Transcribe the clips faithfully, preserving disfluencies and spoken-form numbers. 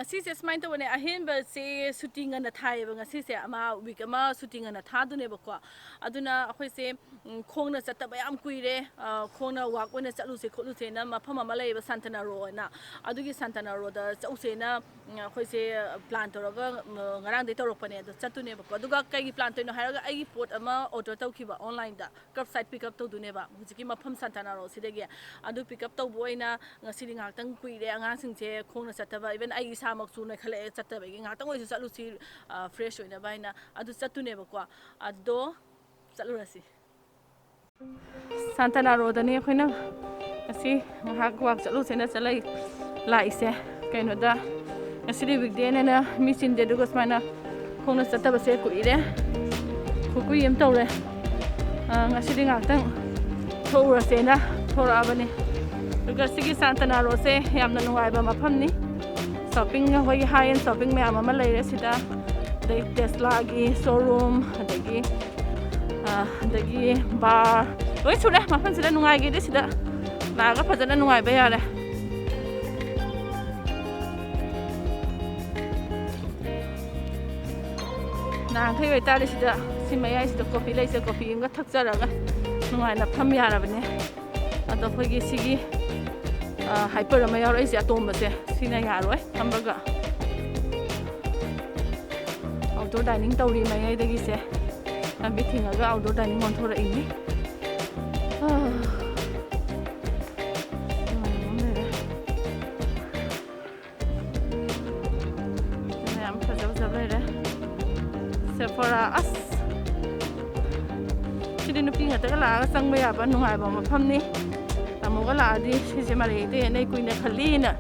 ꯉꯁꯤꯁꯦ ꯁꯨꯃꯥꯏꯅ ꯇꯧꯕꯅꯦ, ꯑꯍꯦꯟꯕꯁꯦ ꯁꯨꯇꯤ ꯉꯟꯅ ꯊꯥꯏꯌꯦꯕ ꯉꯁꯤꯁꯦ, ꯑꯃ ꯋꯤꯛ ꯑꯃ ꯁꯨꯇꯤ ꯉꯟꯅ ꯊꯥꯗꯣꯏꯅꯦꯕꯀꯣ꯫ ꯑꯗꯨꯅ ꯑꯩꯈꯣꯏꯁꯦ, ꯎꯝ, ꯈꯣꯡꯅ ꯆꯠꯇꯕ ꯌꯥꯝ ꯀꯨꯏꯔꯦ꯫ ꯑ, ꯈꯣꯡꯅ ꯋꯥꯛ ꯑꯣꯏꯅ ꯆꯠꯂꯨꯁꯦ ꯈꯣꯠꯂꯨꯁꯦꯅ ꯃꯐꯝ ꯑꯃ ꯂꯩꯌꯦꯕ, ꯁꯥꯟꯇꯅꯥꯔꯣꯅ꯫ ꯑꯗꯨꯒꯤ ꯁꯥꯟꯇꯅꯥꯔꯣꯗ ꯆꯠꯂꯨꯁꯦꯅ, ꯎꯝ, ꯑꯩꯈꯣꯏꯁꯦ ꯄ꯭ꯂꯥꯟ ꯇꯧꯔꯒ, ꯎꯝ, ꯉꯔꯥꯡꯗꯩ ꯇꯧꯔꯛꯄꯅꯦ, ꯑꯗꯣ ꯆꯠꯇꯣꯏꯅꯦꯕꯀꯣ꯫ ꯑꯗꯨꯒ ꯀꯩꯒꯤ ꯄ꯭ꯂꯥꯟ ꯇꯧꯔꯤꯅꯣ ꯍꯥꯏꯔꯒ, ꯑꯩꯒꯤ ꯄꯣꯠ ꯑꯃ ꯑꯣꯔꯗꯔ ꯇꯧꯈꯤꯕ ꯑꯣꯟꯂꯥꯏꯟꯗ, ꯀꯔꯕ ꯁꯥꯏꯠ ꯄꯤꯛ ꯑꯞ ꯇꯧꯗꯣꯏꯅꯦꯕ ꯍꯧꯖꯤꯛꯀꯤ ꯃꯐꯝ ꯁꯥꯟꯇꯅꯥꯔꯣꯁꯤꯗꯒꯤ꯫ ꯑꯗꯨ ꯄꯤꯛ ꯑꯞ ꯇꯧꯕ ꯑꯣꯏꯅ ꯉꯁꯤꯗꯤ ꯉꯥꯏꯍꯥꯛꯇꯪ ꯀꯨꯏꯔꯦ ꯑꯉꯥꯡꯁꯤꯡꯁꯦ ꯈꯣꯡꯅ ꯆꯠꯇꯕ, ꯏꯚꯟ ꯑꯩ ꯏꯁꯥꯃꯛꯁꯨ ꯅꯣꯏꯈꯠꯂꯛꯑꯦ ꯆꯠꯇꯕꯒꯤ꯫ ꯉꯥꯏꯍꯥꯛꯇꯪ ꯑꯣꯏꯁꯨ ꯆꯠꯂꯨꯁꯤ, ꯑ, ꯐ꯭ꯔꯦꯁ ꯑꯣꯏꯅꯕ ꯍꯥꯏꯅ꯫ ꯑꯗꯨ ꯆꯠꯇꯣꯏꯅꯦꯕꯀꯣ꯫ ꯑꯗꯣ ꯆꯠꯂꯨꯔꯁꯤ꯫ ꯁꯥꯟꯇꯅꯥꯔꯣꯗꯅꯤ ꯑꯩꯈꯣꯏꯅ ꯉꯁꯤ ꯉꯥꯏꯍꯥꯛ ꯋꯥꯛ ꯆꯠꯂꯨꯁꯦꯅ ꯆꯠꯂꯛꯏ, ꯂꯥꯛꯏꯁꯦ꯫ ꯀꯩꯅꯣꯗ, ꯉꯁꯤꯗꯤ ꯋꯤꯛꯗꯦꯅꯦꯅ ꯃꯤ ꯆꯤꯟꯗꯦ, ꯑꯗꯨꯒ ꯁꯨꯃꯥꯏꯅ ꯈꯣꯡꯅ ꯆꯠꯇꯕꯁꯦ ꯀꯨꯏꯔꯦ꯫ ꯈꯨꯀꯨꯏ ꯑꯃ ꯇꯧꯔꯦ꯫ ꯑ, ꯉꯁꯤꯗꯤ ꯉꯥꯛꯇꯪ ꯊꯣꯛꯎꯔꯁꯦꯅ ꯊꯣꯛꯂꯛꯑꯕꯅꯤ꯫ ꯑꯗꯨꯒ ꯁꯤꯒꯤ ꯁꯥꯟꯇꯅꯥꯔꯣꯁꯦ ꯌꯥꯝꯅ ꯅꯨꯡꯉꯥꯏꯕ ꯃꯐꯝꯅꯤ꯫ ꯁꯣꯞꯄꯤꯡ, ꯑꯩꯈꯣꯏꯒꯤ ꯍꯥꯏ ꯑꯦꯟ ꯁꯣꯞꯄꯤꯡ ꯃꯌꯥꯝ ꯑꯃ ꯂꯩꯔꯦ ꯁꯤꯗ꯫ ꯑꯗꯩ ꯇꯦꯁꯂꯥꯒꯤ ꯁꯣꯔꯨꯝ, ꯑꯗꯒꯤ, ꯑ, ꯑꯗꯒꯤ ꯕꯥꯔ, ꯂꯣꯏ ꯁꯨꯔꯦ꯫ ꯃꯐꯝꯁꯤꯗ ꯅꯨꯡꯉꯥꯏꯒꯦꯗꯤ ꯁꯤꯗ ꯂꯥꯛꯑꯒ ꯐꯖꯅ ꯅꯨꯡꯉꯥꯏꯕ ꯌꯥꯔꯦ꯫ ꯅꯍꯥꯟꯈꯩ ꯑꯣꯏꯇꯥꯔꯗꯤ ꯁꯤꯗ, ꯁꯤ ꯃꯌꯥꯏꯁꯤꯗ ꯀꯣꯐꯤ ꯂꯩꯁꯦ, ꯀꯣꯐꯤ ꯑꯃꯒ ꯊꯛꯆꯔꯒ ꯅꯨꯡꯉꯥꯏꯅ ꯐꯝ ꯌꯥꯔꯕꯅꯦ꯫ ꯑꯗꯣ ꯑꯩꯈꯣꯏꯒꯤ ꯁꯤꯒꯤ, ꯑ, ꯍꯥꯏꯄꯔ ꯑꯃ ꯌꯥꯎꯔꯛꯏꯁꯦ ꯑꯇꯣꯡꯕꯁꯦ, ꯁꯤꯅ ꯌꯥꯔꯣꯏ ꯐꯝꯕꯒ꯫ ꯑꯥꯎꯠꯗꯣꯔ ꯗꯥꯏꯅꯤꯡ ꯇꯧꯔꯤ ꯃꯌꯥꯏꯗꯒꯤꯁꯦ꯫ ꯂꯝꯕꯤ ꯊꯤꯡꯉꯒ ꯑꯥꯎꯠꯗꯣꯔ ꯗꯥꯏꯅꯤꯡ ꯑꯣꯟꯊꯣꯔꯛꯏꯅꯤ꯫ ꯑꯥ, ꯅꯨꯡꯉꯥꯏꯕ ꯑꯃ ꯂꯩꯔꯦ꯫ ꯃꯌꯥꯝ ꯐꯖ ꯐꯖꯕ ꯂꯩꯔꯦ꯫ ꯁꯦꯐꯣꯔꯥ, ꯑꯁ! ꯁꯤꯗꯤ ꯅꯨꯄꯤ ꯉꯥꯛꯇꯒ ꯂꯥꯛꯑꯒ ꯆꯪꯕ ꯌꯥꯕ ꯅꯨꯡꯉꯥꯏꯕ ꯃꯐꯝꯅꯤ꯫ ꯇꯥꯃꯣꯒ ꯂꯥꯛꯑꯗꯤ ꯁꯤꯁꯦ ꯃꯔꯩ ꯍꯦꯛꯇ ꯌꯦꯠꯅꯩ, ꯀꯨꯏꯅ ꯈꯜꯂꯤꯅ꯫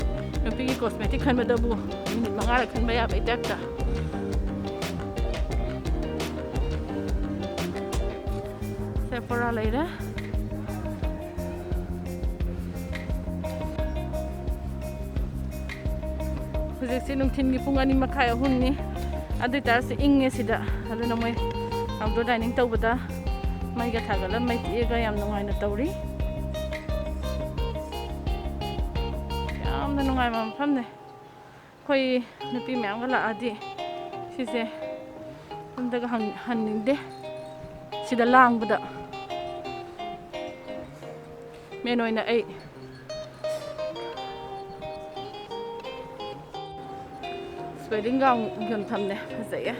ꯅꯨꯄꯤꯒꯤ ꯀꯣꯁꯃꯦꯇꯤꯛ ꯈꯟꯕꯗꯕꯨ ꯃꯤꯅꯤꯠ ꯃꯉꯥꯔꯛ ꯈꯟꯕ ꯌꯥꯕꯩ ꯇꯥꯏꯞꯇ꯫ ꯁꯦꯐꯣꯔꯥ ꯂꯩꯔꯦ꯫ ꯍꯧꯖꯤꯛꯁꯦ ꯅꯨꯡꯊꯤꯟꯒꯤ ꯄꯨꯡ ꯑꯅꯤ ꯃꯈꯥꯏ, ꯑꯍꯨꯝꯅꯤ꯫ ꯑꯗꯨ ꯑꯣꯏꯇꯥꯔꯁꯨ ꯏꯪꯉꯦ ꯁꯤꯗ꯫ ꯑꯗꯨꯅ ꯃꯣꯏ ꯑꯥꯎꯠꯗꯣꯔ ꯗꯥꯏꯅꯤꯡ ꯇꯧꯕꯗ ꯃꯩꯒ ꯊꯥꯒꯠꯂ ꯃꯩ ꯇꯤꯛꯑꯒ ꯌꯥꯝ ꯅꯨꯡꯉꯥꯏꯅ ꯇꯧꯔꯤ꯫ ꯌꯥꯝꯅ ꯅꯨꯡꯉꯥꯏꯕ ꯃꯐꯝꯅꯦ꯫ ꯑꯩꯈꯣꯏ ꯅꯨꯄꯤ ꯃꯌꯥꯝꯒ ꯂꯥꯛꯑꯗꯤ ꯁꯤꯁꯦ ꯌꯨꯝꯗꯒ ꯍꯪ-, ꯍꯟꯅꯤꯡꯗꯦ꯫ ꯁꯤꯗ ꯂꯥꯡꯕꯗ꯫ ꯃꯦꯟ ꯑꯣꯏꯅ ꯑꯩ ꯁ꯭ꯋꯦꯗꯤꯡ ꯒꯥꯎꯟ ꯌꯣꯟꯐꯝꯅꯦ, ꯐꯖꯩꯌꯦ꯫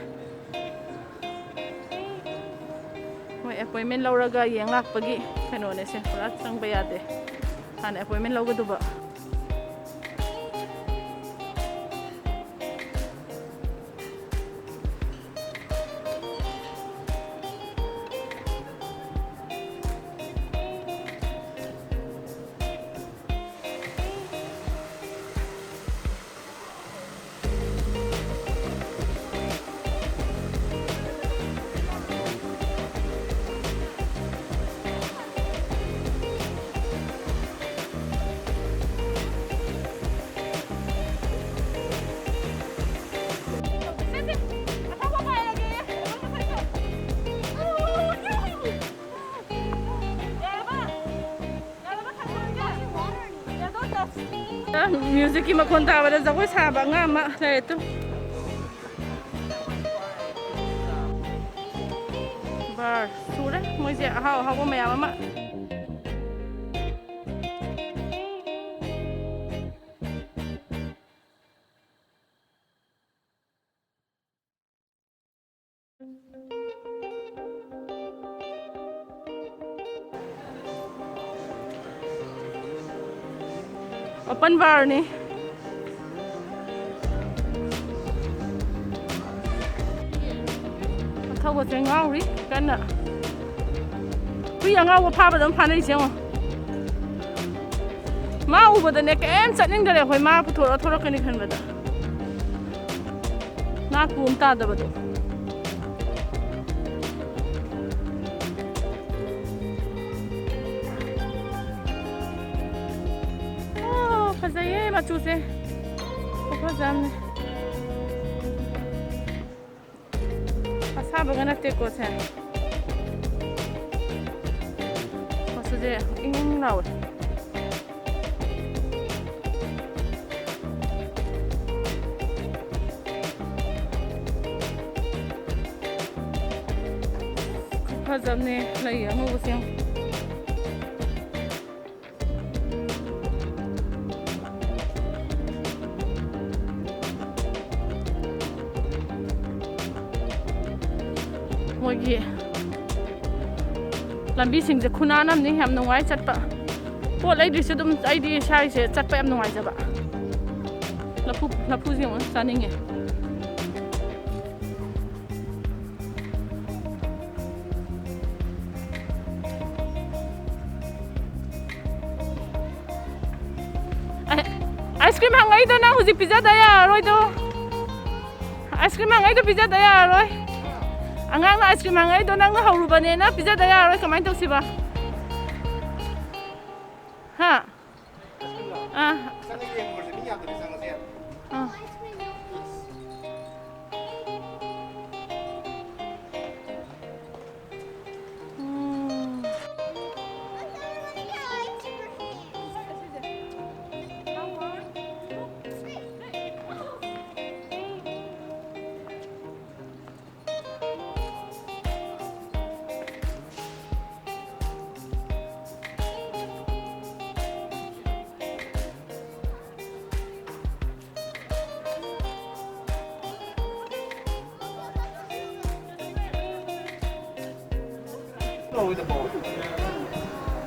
ꯃꯣꯏ ꯑꯦꯄꯣꯏꯟꯃꯦꯟ ꯂꯧꯔꯒ ꯌꯦꯡ ꯂꯥꯛꯄꯒꯤ ꯀꯩꯅꯣꯅꯦ ꯁꯦ, ꯄꯨꯔꯥ ꯆꯪꯕ ꯌꯥꯗꯦ, ꯍꯥꯟꯅ ꯑꯦꯄꯣꯏꯟꯃꯦꯟ ꯂꯧꯒꯗꯧꯕ꯫ ꯃ꯭ꯌꯨꯖꯤꯛꯀꯤ ꯃꯈꯣꯟ ꯇꯥꯕꯗ ꯖꯒꯣꯏ ꯁꯥꯕ ꯑꯉꯥꯡ ꯑꯃ ꯂꯩꯔꯦ ꯇꯨ꯫ ꯕꯥꯔ ꯁꯨꯔꯦ ꯃꯣꯏꯁꯦ ꯑꯍꯥꯎ ꯑꯍꯥꯎꯕ ꯃꯌꯥꯝ ꯑꯃ꯫ ꯑꯣꯄꯟ ꯕꯥꯔꯅꯤ꯫ ꯑꯊꯧꯕꯁꯦ ꯉꯥꯎꯔꯤ ꯀꯟꯅ꯫ ꯍꯨꯏ ꯑꯉꯥꯎꯕ ꯐꯥꯕꯗꯧꯅ ꯐꯥꯅꯩꯁꯦ ꯌꯦꯡꯉꯣ꯫ ꯃꯥ ꯎꯕꯗꯅꯦ ꯀꯩꯝ ꯆꯠꯅꯤꯡꯗꯔꯦ ꯑꯩꯈꯣꯏ, ꯃꯥ ꯄꯨꯊꯣꯔꯛꯑ ꯊꯣꯔꯛꯀꯅꯤ ꯈꯟꯕꯗ꯫ ꯅꯥꯛꯄꯨ ꯑꯃ ꯇꯥꯗꯕꯗꯣ꯫ ꯑꯣ, ꯐꯖꯩꯌꯦ ꯃꯆꯨꯁꯦ꯫ ꯈꯨꯐꯖ ꯑꯃꯅꯦ꯫ ꯑꯁꯥꯕꯒ ꯅꯠꯇꯦꯀꯣ ꯁꯦ꯫ ꯃꯆꯨꯁꯦ ꯏꯪ ꯏꯪ ꯂꯥꯎꯋꯦ꯫ ꯐꯖꯕꯅꯦ ꯂꯩ ꯑꯉꯧꯕꯁꯦ ꯌꯥꯝ꯫ ꯃꯣꯏꯒꯤ ꯂꯝꯕꯤꯁꯤꯡꯁꯦ ꯈꯨꯅꯥꯟ ꯑꯃꯅꯤ, ꯌꯥꯝ ꯅꯨꯡꯉꯥꯏ ꯆꯠꯄ꯫ ꯄꯣꯠ ꯂꯩꯗ꯭ꯔꯤꯁꯨ ꯑꯗꯨꯝ ꯑꯩꯗꯤ ꯁ꯭ꯋꯥꯏꯁꯦ ꯆꯠꯄ ꯌꯥꯝ ꯅꯨꯡꯉꯥꯏꯖꯕ꯫ ꯂꯐꯨ, ꯂꯐꯨꯁꯦ ꯌꯦꯡꯉꯣ, ꯆꯥꯅꯤꯡꯉꯦ꯫ ꯑꯥꯏꯁ ꯀ꯭ꯔꯤꯝ ꯍꯪꯉꯛꯏꯗꯣ ꯅꯪ ꯍꯧꯖꯤꯛ ꯄꯤꯖꯗ ꯌꯥꯔꯔꯣꯏꯗꯣ꯫ ꯑꯥꯏꯁ ꯀ꯭ꯔꯤꯝ ꯍꯪꯉꯛꯏꯗꯣ ꯄꯤꯖꯗ ꯌꯥꯔꯔꯣꯏ꯫ ꯑꯉꯥꯡꯅ ꯑꯥꯏꯁ ꯀ꯭ꯔꯤꯝ ꯍꯪꯉꯛꯏꯗꯣ ꯅꯪꯅ ꯍꯧꯔꯨꯕꯅꯦꯅ ꯄꯤꯖꯗ ꯌꯥꯔꯔꯣꯏ꯫ ꯀꯃꯥꯏꯅ ꯇꯧꯁꯤꯕ? ꯍꯥ? ꯑꯥ꯫ ꯑꯥ꯫ ꯎꯝ꯫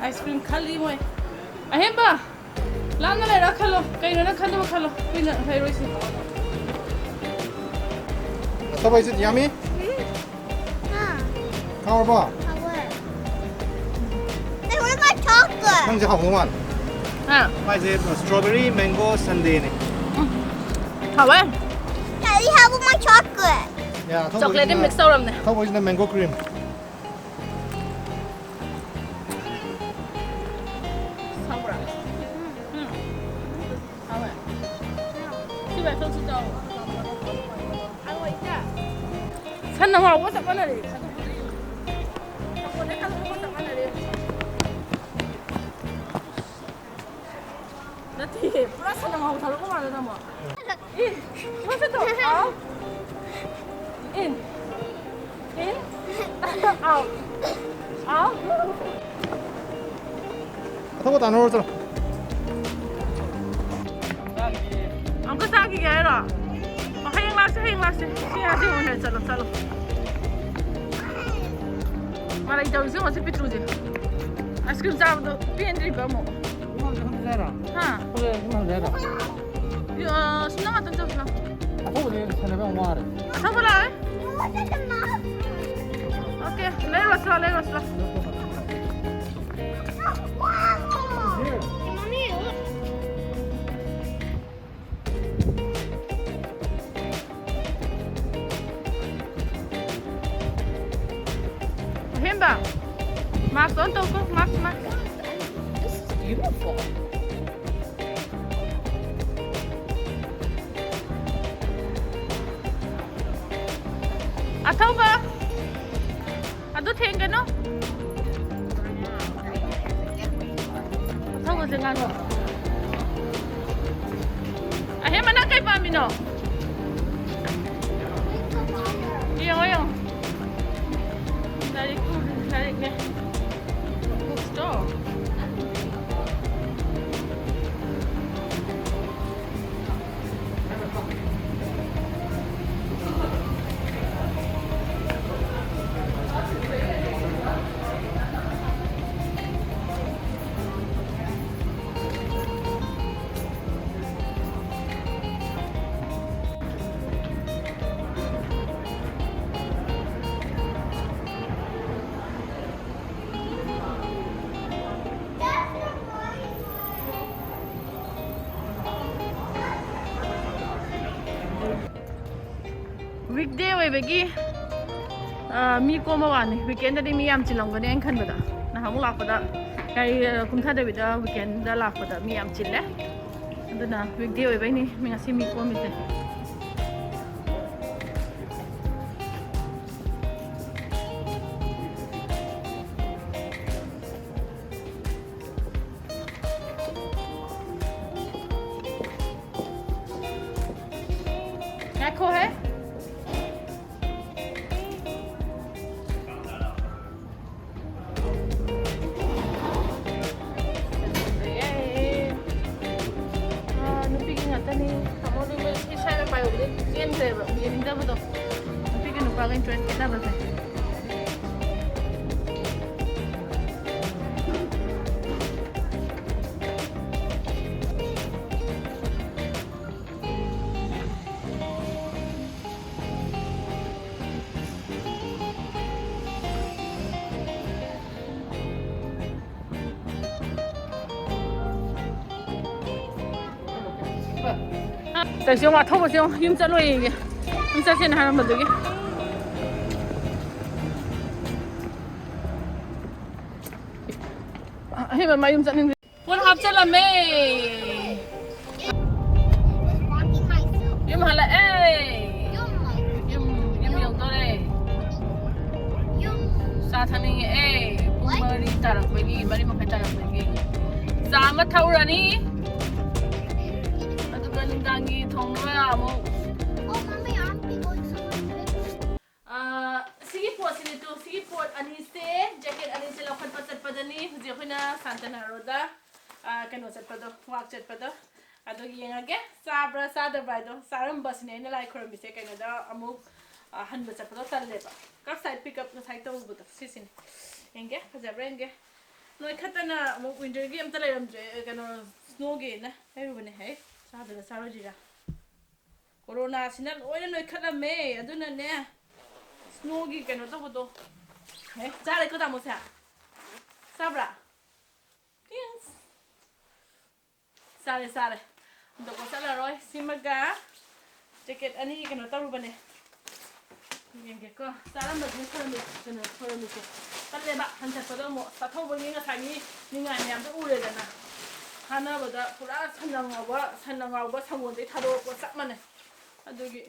ꯑꯥꯏꯁ ꯀ꯭ꯔꯤꯝ ꯈꯜꯂꯤ ꯃꯣꯏ꯫ ꯑꯍꯦꯝꯕ! ꯂꯥꯞꯅ ꯂꯩꯔ ꯈꯜꯂꯣ꯫ ꯀꯩꯅꯣ ꯅꯪ ꯈꯟꯗꯕ ꯈꯜꯂꯣ꯫ ꯀꯨꯏꯅ ꯂꯩꯔꯣꯏꯁꯦ꯫ Strawberry is it yummy? ꯍꯥ? ꯍꯥꯎꯔꯕꯣ? ꯍꯥꯎꯋꯦ꯫ Hey, what about chocolate? ꯅꯪꯁꯦ ꯍꯥꯎꯕ ꯃꯥꯜꯂꯦ꯫ ꯍꯥ? ꯃꯥꯏꯁꯦ strawberry mango sundaeꯅꯦ꯫ ꯎꯝ꯫ ꯍꯥꯎꯋꯦ꯫ Daddy, how about my chocolate? Yeah, ꯑꯊꯧꯕꯒꯤꯁꯤꯅ, Chocolateꯇ mix ꯇꯧꯔꯝꯅꯦ꯫ ꯑꯊꯧꯕꯒꯤꯁꯤꯅ mango cream꯫ ꯍꯥꯎꯕ꯭ꯔꯥ? ꯎꯝ꯫ ꯍꯥꯎꯋꯦ꯫ ꯁꯤ ꯕꯦꯁꯣꯟꯁꯨ ꯆꯥꯎ꯫ ꯁꯟꯅ ꯉꯧꯕꯒ ꯆꯞ ꯃꯥꯟꯅꯔꯦ꯫ ꯁꯪꯒꯣꯝꯗ ꯉꯧꯕꯒ ꯆꯞ ꯃꯥꯟꯅꯔꯦ꯫ ꯅꯠꯇꯦ, ꯄꯨꯔꯥ ꯁꯟꯅ ꯉꯧꯕ ꯊꯣꯛꯂꯛꯄ ꯃꯥꯜꯂꯦ ꯅꯪꯕꯣ꯫ In. What's it do? Out. In. In. Out. ꯍꯥꯎ꯫ ꯑꯊꯧꯕ ꯇꯥꯟꯅꯔꯨꯔꯣ, ꯆꯠꯂꯣ꯫ ꯑꯃꯨꯛꯀ ꯆꯥꯈꯤꯒꯦ ꯍꯥꯏꯔꯣ? ꯑꯣ, ꯍꯌꯦꯡ ꯂꯥꯛꯁꯦ, ꯍꯌꯦꯡ ꯂꯥꯛꯁꯦ꯫ ꯁꯤ ꯉꯥꯁꯤ ꯑꯣꯏꯅ ꯆꯠꯂꯣ, ꯆꯠꯂꯣ꯫ ꯃꯥ ꯂꯩꯇꯧꯔꯤꯁꯦ ꯌꯦꯡꯉꯣ, ꯁꯤ ꯄꯤꯛꯇ꯭ꯔꯨꯁꯦ꯫ ꯑꯥꯏꯁ ꯀ꯭ꯔꯤꯝ ꯆꯥꯕꯗꯣ ꯄꯦꯟꯗ꯭ꯔꯤꯕ ꯑꯃꯨꯛ꯫ ꯍꯥ? ꯁꯤ ꯅꯪ ꯉꯥꯛꯇꯪ ꯆꯠꯂꯣ꯫ ꯑꯊꯧꯕꯗꯤ ꯁꯦꯟꯅꯕ ꯌꯥꯝ ꯋꯥꯔꯦ꯫ ꯑꯊꯧꯕ ꯂꯥꯛꯑꯦ꯫ ꯑꯣꯀꯦ, ꯂꯩꯔꯨꯔꯁꯤ ꯂꯥꯛꯑꯣ, ꯂꯩꯔꯨꯔꯁꯤ ꯂꯥꯛꯑꯣ꯫ ꯑꯍꯦꯟꯕ, mask on ꯇꯧꯀꯣ, mask, mask꯫ This is beautiful. ꯑꯊꯧꯕ꯫ ꯑꯗꯨ ꯊꯦꯡꯒꯅꯨ꯫ ꯑꯊꯧꯕꯁꯦ ꯉꯥꯡꯉꯣ꯫ ꯑꯍꯦꯟꯕ, ꯅꯪ ꯀꯩ ꯄꯥꯝꯃꯤꯅꯣ? ꯌꯦꯡꯉꯣ, ꯌꯦꯡꯉꯣ꯫ ꯂꯥꯏꯔꯤꯛ ꯄꯨꯔꯤ, ꯂꯥꯏꯔꯤꯛꯅꯦ꯫ Bookstore꯫ Weekday ꯑꯣꯏꯕꯒꯤ, ꯑ, ꯃꯤ ꯀꯣꯝꯕ ꯋꯥꯅꯤ꯫ Weekendꯗꯗꯤ ꯃꯤ ꯌꯥꯝ ꯆꯤꯜꯂꯝꯒꯅꯤ ꯑꯩꯅ ꯈꯟꯕꯗ꯫ ꯅꯍꯥꯟꯃꯨꯛ ꯂꯥꯛꯄꯗ ꯒꯥꯔꯤ, ꯑ, ꯀꯨꯝꯊꯗꯕꯤꯗ weekendꯗ ꯂꯥꯛꯄꯗ ꯃꯤ ꯌꯥꯝ ꯆꯤꯜꯂꯦ꯫ ꯑꯗꯨꯅ weekday ꯑꯣꯏꯕꯩꯅꯤ ꯃꯤ, ꯉꯁꯤ ꯃꯤ ꯀꯣꯝꯃꯤꯁꯦ꯫ ꯉꯥꯏꯈꯣꯍꯦ꯫ ꯇꯥꯃꯣꯗꯨ ꯃꯣꯏ ꯁꯤ ꯁ꯭ꯋꯥꯏꯗ ꯄꯥꯏꯍꯧꯕꯗꯩ ꯆꯦꯟꯈ꯭ꯔꯦꯕ, ꯌꯦꯡꯅꯤꯡꯗꯕꯗꯣ꯫ ꯅꯨꯄꯤꯒ ꯅꯨꯄꯥꯒ ꯏꯟꯇꯔꯦꯁ ꯈꯦꯠꯅꯕꯁꯦ꯫ ꯇꯧꯁꯤ ꯌꯦꯡꯉꯣ, ꯑꯊꯧꯕꯁꯦ ꯌꯦꯡꯉꯣ, ꯌꯨꯝ ꯆꯠꯂꯣꯏꯌꯦ꯫ ꯌꯨꯝ ꯆꯠꯁꯦꯅ ꯍꯥꯏꯔꯝꯕꯗꯨꯒꯤ꯫ ꯑꯍꯩꯕ ꯃꯥ ꯌꯨꯝ ꯆꯠꯅꯤꯡꯗꯦ꯫ ꯐꯣꯟ ꯍꯥꯞꯆꯜꯂꯝꯃꯦ꯫ ꯌꯨꯝ ꯍꯜꯂꯛꯑꯦ꯫ ꯌꯨꯝ, ꯌꯨꯝ ꯌꯧꯗꯣꯔꯦ꯫ ꯆꯥ ꯊꯛꯅꯤꯡꯉꯛꯑꯦ꯫ ꯄꯨꯡ ꯃꯔꯤ ꯇꯥꯔꯛꯄꯒꯤ, ꯃꯔꯤ ꯃꯈꯥꯏ ꯇꯥꯔꯛꯄꯒꯤ꯫ ꯆꯥ ꯑꯃ ꯊꯛꯎꯔꯅꯤ꯫ ꯑꯗꯨꯒ ꯅꯨꯡꯗꯥꯡꯒꯤ ꯊꯣꯡꯅꯕ ꯑꯃꯨꯛ꯫ ꯑꯥ, ꯁꯤꯒꯤ ꯄꯣꯠꯁꯤꯅꯦ ꯇꯨ, ꯁꯤꯒꯤ ꯄꯣꯠ ꯑꯅꯤꯁꯦ, ꯖꯦꯀꯦꯠ ꯑꯅꯤꯁꯦ ꯂꯧꯈꯠꯄ ꯆꯠꯄꯗꯅꯤ ꯍꯧꯖꯤꯛ ꯑꯩꯈꯣꯏꯅ ꯁꯥꯟꯇꯅꯥꯔꯣꯗ, ꯑꯥ, ꯀꯩꯅꯣ ꯆꯠꯄꯗꯣ, ꯋꯥꯛ ꯆꯠꯄꯗꯣ꯫ ꯑꯗꯣ ꯌꯦꯡꯉꯒꯦ, ꯆꯥꯕ꯭ꯔꯥ ꯆꯥꯗꯕ꯭ꯔꯥ ꯍꯥꯏꯗꯣ꯫ ꯆꯥꯔꯝꯕꯁꯤꯅꯦ ꯑꯩꯅ ꯂꯥꯏ ꯈꯨꯔꯝꯃꯤꯁꯦ꯫ ꯀꯩꯅꯣꯗ ꯑꯃꯨꯛ, ꯑꯥ, ꯍꯟꯕ ꯆꯠꯄꯗꯣ ꯇꯜꯂꯦꯕ꯫ ꯀꯞ ꯁꯥꯏꯠ ꯄꯤꯛ ꯑꯞ ꯉꯁꯥꯏ ꯇꯧꯔꯨꯕꯗꯣ, ꯁꯤꯁꯤꯅꯦ꯫ ꯌꯦꯡꯒꯦ, ꯐꯖꯕ꯭ꯔꯥ ꯌꯦꯡꯒꯦ꯫ ꯅꯣꯏꯈꯠꯇꯅ ꯑꯃꯨꯛ ꯋꯤꯟꯇꯔꯒꯤ ꯑꯝꯇ ꯂꯩꯔꯝꯗ꯭ꯔꯦ, ꯀꯩꯅꯣ, ꯁ꯭ꯅꯣꯒꯤꯅ ꯂꯩꯔꯨꯕꯅꯦ꯫ ꯍꯦ, ꯆꯥꯗꯣꯏꯔꯥ ꯆꯥꯔꯣꯏꯗꯣꯏꯔꯥ? ꯀꯣꯔꯣꯅꯥꯁꯤꯅ ꯂꯣꯏꯅ ꯅꯣꯏꯈꯠꯂꯝꯃꯦ꯫ ꯑꯗꯨꯅꯅꯦ, ꯁ꯭ꯅꯣꯒꯤ ꯀꯩꯅꯣ ꯇꯧꯕꯗꯣ꯫ ꯍꯦ, ꯆꯥꯔꯦꯀꯣ ꯇꯥꯃꯣꯁꯦ? ꯆꯥꯕ꯭ꯔꯥ? ꯌꯦꯁ꯫ ꯆꯥꯔꯦ, ꯆꯥꯔꯦ꯫ ꯍꯟꯗꯣꯛꯄ ꯆꯠꯂꯔꯣꯏ꯫ ꯁꯤꯃꯒ ꯖꯦꯀꯦꯠ ꯑꯅꯤ ꯀꯩꯅꯣ ꯇꯧꯔꯨꯕꯅꯦ꯫ ꯌꯦꯡꯒꯦꯀꯣ꯫ ꯆꯥꯔꯝꯕꯗꯨꯅ ꯈꯣꯏꯔꯝꯃꯤ-, ꯀꯩꯅꯣ, ꯈꯣꯏꯔꯝꯃꯤꯁꯦ꯫ ꯇꯜꯂꯦꯕ ꯍꯟꯖꯠꯄꯗꯣ ꯑꯃꯨꯛ꯫ ꯆꯥꯊꯧꯕꯒꯤ ꯉꯁꯥꯏꯒꯤ ꯅꯤꯡꯉꯥꯏ ꯃꯌꯥꯝꯗꯣ ꯎꯔꯦꯗꯅ꯫ ꯊꯥꯅꯕꯗ ꯄꯨꯔꯥ ꯁꯟꯅ ꯉꯥꯎꯕ, ꯁꯟꯅ ꯉꯥꯎꯕ ꯁꯪꯒꯣꯝꯗꯩ ꯊꯥꯗꯣꯔꯛꯄ ꯆꯞ ꯃꯥꯟꯅꯩ꯫ ꯑꯗꯨꯒꯤ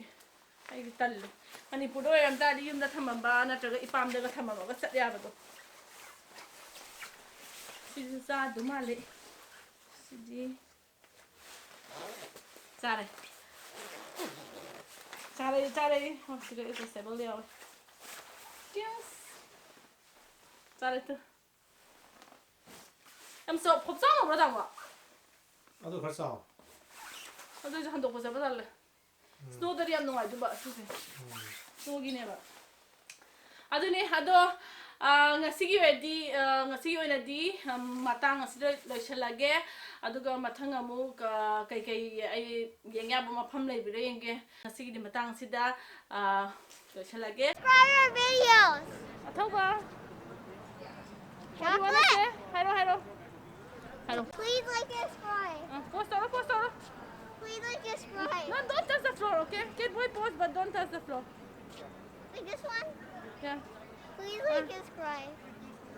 ꯑꯩꯗꯤ ꯇꯜꯂꯦ꯫ ꯃꯅꯤꯄꯨꯔꯗ ꯑꯣꯏꯔꯝ ꯇꯥꯔꯗꯤ ꯌꯨꯝꯗ ꯊꯝꯃꯝꯕ ꯅꯠꯇ꯭ꯔꯒ ꯏꯄꯥꯝꯗꯒ ꯊꯝꯃꯝꯃꯒ ꯆꯠ ꯌꯥꯕꯗꯣ꯫ ꯁꯤꯁꯨ ꯆꯥꯗꯧ ꯃꯥꯜꯂꯦ꯫ ꯁꯤꯗꯤ ꯆꯥꯔꯦ꯫ ꯆꯥꯔꯦ, ꯆꯥꯔꯦ꯫ ꯑꯣ, ꯁꯤꯗ adjustable ꯌꯥꯎꯋꯦ꯫ ꯌꯦꯁ꯫ ꯆꯥꯔꯦ ꯇꯨ꯫ ꯌꯥꯝ ꯆꯥꯎ-, ꯐꯣꯞ ꯆꯥꯎꯕ꯭ꯔꯣ, ꯇꯥꯃꯣ? ꯑꯗꯨ ꯈꯔ ꯆꯥꯎ꯫ ꯑꯗꯨꯁꯨ ꯍꯟꯗꯣꯛꯄ ꯆꯠꯄ ꯇꯜꯂꯦ꯫ ꯁ꯭ꯅꯣꯗꯗꯤ ꯌꯥꯝ ꯅꯨꯡꯉꯥꯏꯗꯣꯏꯕ ꯁꯤꯁꯦ꯫ ꯁ꯭ꯅꯣꯒꯤꯅꯦꯕ꯫ ꯑꯗꯨꯅꯦ ꯑꯗꯣ, ꯑ, ꯉꯁꯤꯒꯤ ꯑꯣꯏꯔꯗꯤ, ꯑ, ꯉꯁꯤꯒꯤ ꯑꯣꯏꯅꯗꯤ, ꯎꯝ, ꯃꯇꯥꯡ ꯑꯁꯤꯗ ꯂꯣꯏꯁꯤꯜꯂꯒꯦ꯫ ꯑꯗꯨꯒ ꯃꯊꯪ ꯑꯃꯨꯛ, ꯑ, ꯀꯩꯀꯩ ꯑꯩ ꯌꯦꯡ ꯌꯥꯕ ꯃꯐꯝ ꯂꯩꯕ꯭ꯔꯥ ꯌꯦꯡꯒꯦ꯫ ꯉꯁꯤꯒꯤꯗꯤ ꯃꯇꯥꯡ ꯑꯁꯤꯗ, ꯑ, ꯂꯣꯏꯁꯤꯜꯂꯒꯦ꯫ Subscribe our videos. ꯑꯊꯧꯕ, what do you wanna say? ꯍꯥꯏꯔꯣ, ꯍꯥꯏꯔꯣ꯫ ꯍꯥꯏꯔꯣ꯫ Please like and subscribe. ꯑ, pause ꯇꯧꯔꯣ, pause ꯇꯧꯔꯣ꯫ Please like and subscribe. No, don't touch the floor, okay? Kid boy, pause, but don't touch the floor. Like this one. Yeah. Please like and subscribe.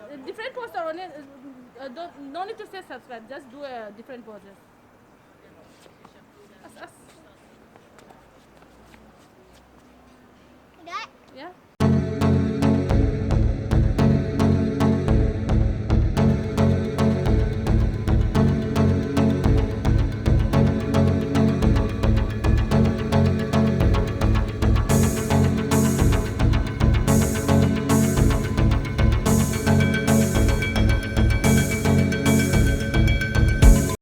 Uh, different pose ꯇꯧꯔꯣꯅꯦ. Uh, don't, no need to say subscribe. Just do a different poses. Us, us. You got it? Yeah?